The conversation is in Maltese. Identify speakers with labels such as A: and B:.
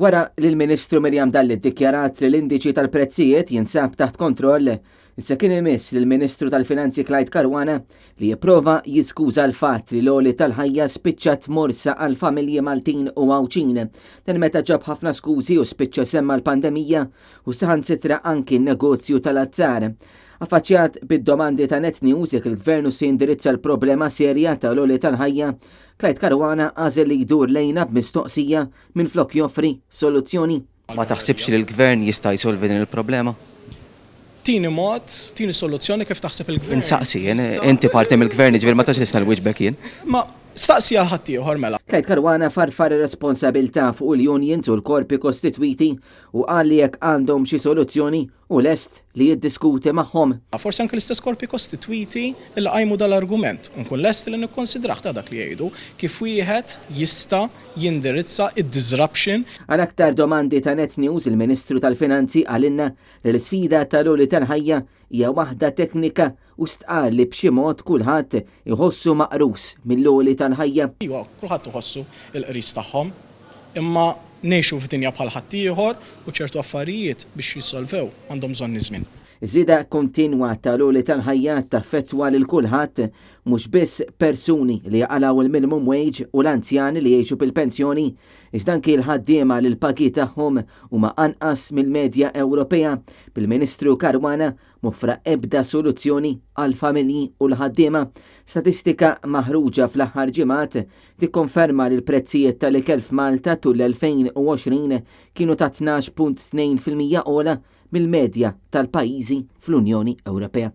A: Wara li l-Ministru Miriam Dalli ddikjarat li l-indiċi tal-prezzijiet jinsab taħt kontroll, issa kien imiss lill-Ministru tal-Finanzi Clyde Caruana li jipprova jiskuża l-fatt li l-għoli tal-ħajja spiċċat morsa għal familji Maltin u Għawdxin. Dan meta ġab ħafna skużi u spiċċa semma l-pandemija u saħansitra anki n-negozju tal-azzar. Affaċċjat bid-domandi ta' Net News jekk il-Gvern se jindirizza l-problema serja tal-għoli tal-ħajja, Clyde Caruana għażel li jdur lejna b'mistoqsija minflok joffri soluzzjoni.
B: Ma taħsibx li l-Gvern jista' jsolvi din il-problema?
C: Tini mod, tini soluzzjoni kif taħseb il-Gvern.
B: Insaqsi jien, inti parti mill-Gvern jiġifieri ma tantx nista' nwieġbek jien.
C: Ma staqsi għal ħaddieħor mela.
A: Clyde Caruana farfar ir-responsabilità fuq il-unions u l-korpi kostitwiti u qal li jekk għandhom xi soluzzjoni Hu lest li jiddiskuti magħhom.
C: Forsi anke l-istess korpi kostitwiti li qajmu dal-argument, u nkun lest li nikkonsidrah ta' dak li jgħidu, kif wieħed jista' jindirizza d-disruption.
A: Għal aktar domandi ta' Net News, il-Ministru tal-Finanzi qalilna li l-isfida tal-għoli tal-ħajja hija waħda teknika u stqarr li b'xi mod kulħadd iħossu maqrus mill-għoli tal-ħajja.
C: Iva, kulħadd iħossu l-qris tagħhom. Imma ngħixu f'dinja bħal ħaddieħor u ċertu affarijiet biex jissolvew għandhom bżonn iż-żmien.
A: Iż-żieda kontinwa tal-għoli tal-ħajja taffettwa lil kulħadd, mhux biss persuni li jaqalgħu l-minimum wage u l-anzjani li jgħixu bil-pensjoni, iżda anki l-ħaddiema li l-pagi tagħhom huma anqas mill-medja Ewropea, bil-Ministru Caruana M'offra ebda soluzzjoni għall-familji u l-ħaddiema. Statistika maħruġa fl-aħħar ġimgħat tikkonferma li l-prezzijiet tal-ikel f'Malta tul l-2020 kienu ta' 12.2% ogħla mill-medja tal-pajjiżi fl-Unjoni Ewropea.